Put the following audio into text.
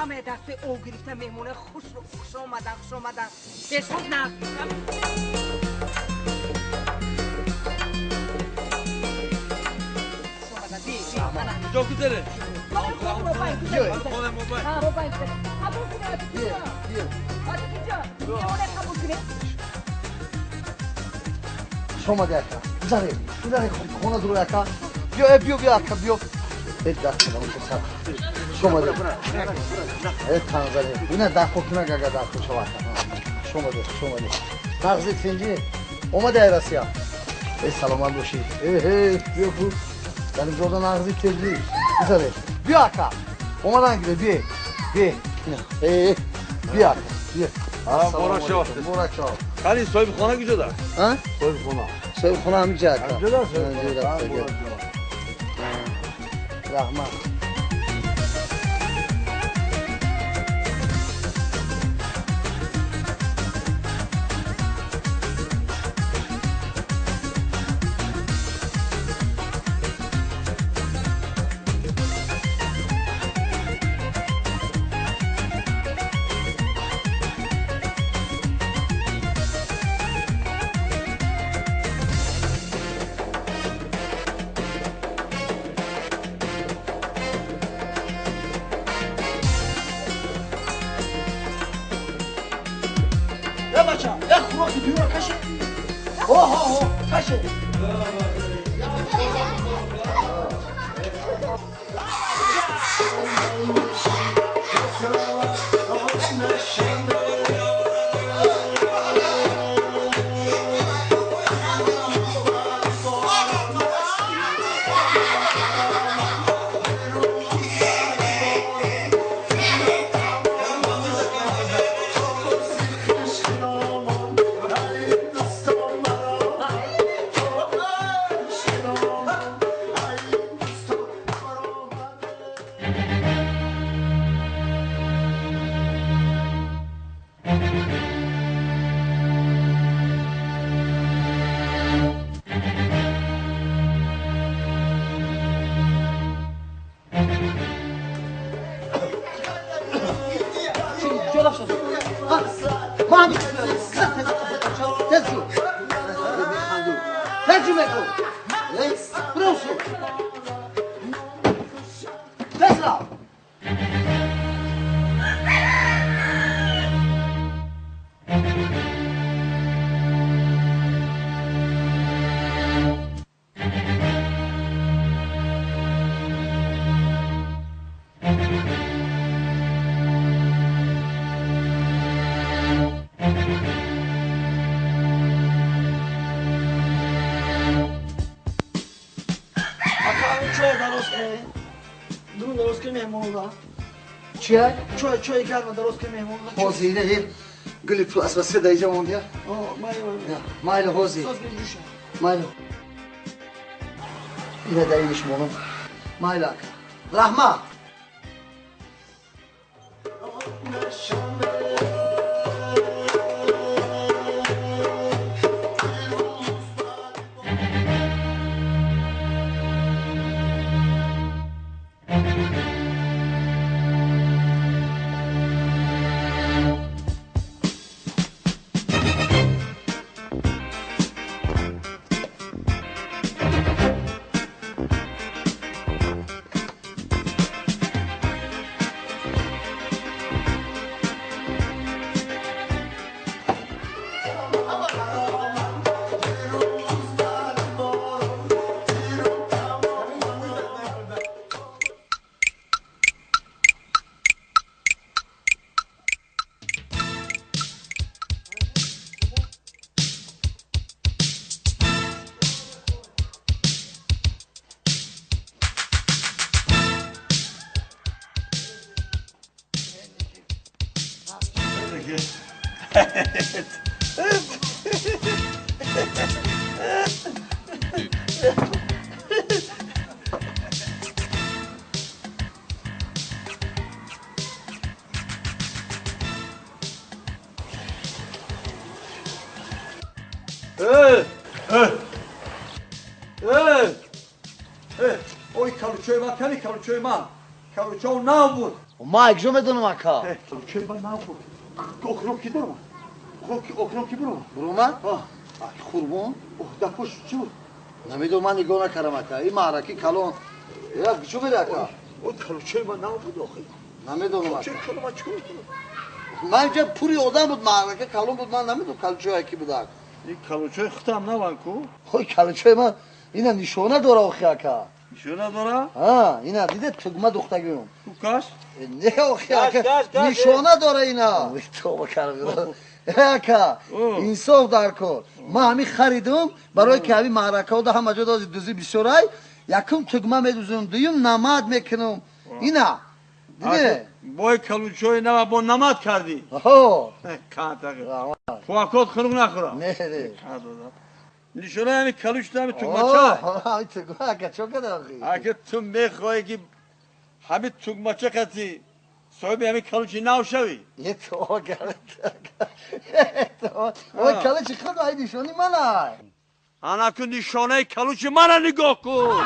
Ҳама дасти ӯ гирифта меҳмона хуш хуш омадан, хуш омадан. Пешвоз на. Куҷо гузаре? Хуш омадӣ ака. Гузаре, гузаре, хона дур ака. Биё, э, биё, биё ака, биё. Э, даст кунам, писар. Хуш омадӣ. Э, танзаре. Ина дахо кунак ага дахо шава ака. Хуш омадӣ, хуш омадӣ. Нағзи тинҷӣ. Омадӣ ай Россия. Э, саломат бошӣ. Э, э, биё ку. Салимзода нағзи тинҷӣ. Гузаре. Биё ака. Омадан гире, биё. Биё. Э, биё ака. Биё. Муборак шав. Муборак шав. Қани соҳибхона куҷода? А? Соҳибхона. Соҳибхона ҳамиҷа ака. Ҳамиҷода? Раҳмат. Чия? Чой, чой гарма дароз ки меҳмон. Ҳозир ина ҳел гули пластмасса дар инҷа мондия. Майли ҳозир. Майли. Ина дар иниш монам. Майли ака. Раҳмат. Ой, калучои ман, кани калучои ман. Калучо нав буд. Ма якҷо медонам ака. Калучои ман нав буд. Охирон ки дорам? Охирон ки буром? Буромад? Қурбон. Дар пушт чӣ буд? Намедонам, ман нигоҳ накардам ака. Ин маъраки калон. Я куҷо мере ака? О, калучои ман нав буд охи. Намедонам ака. Калучои калон ман чикор мекунам? Ман инҷа пури одам буд, маърака калон буд, ман намедонам калучои ки буд ака. Ин калучои худам наван ку? Хой, калучои ман ина нишона дора охи ака. Нишона дора? Ҳа, ина диде, тугма духтагиум. Ку каш? Не охи ака, нишона дора ина. Тоба кардам. Ака, инсоф дар кор. Ман ҳамин харидум барои ки ҳамин маъракаода ҳама ҷо дози дузӣ бисёрай, якум тугма медузум, дуюм намад мекунум. Ина. Диде? Бой калучои нава бо намад кардӣ? Ҳо. Кӯакот хунук нахӯра. Не, не. Нишона ҳами калуч ҳами тугмача. Ҳами тугма ака, чо када охи? Ака, ту мехоҳӣ ки ҳами тугмача кати соҳиби ҳами калучи нав шавӣ? Е, то ой, калучи худ ай нишони ман ай. Ана ку нишонаи калучи мана нигоҳ кун.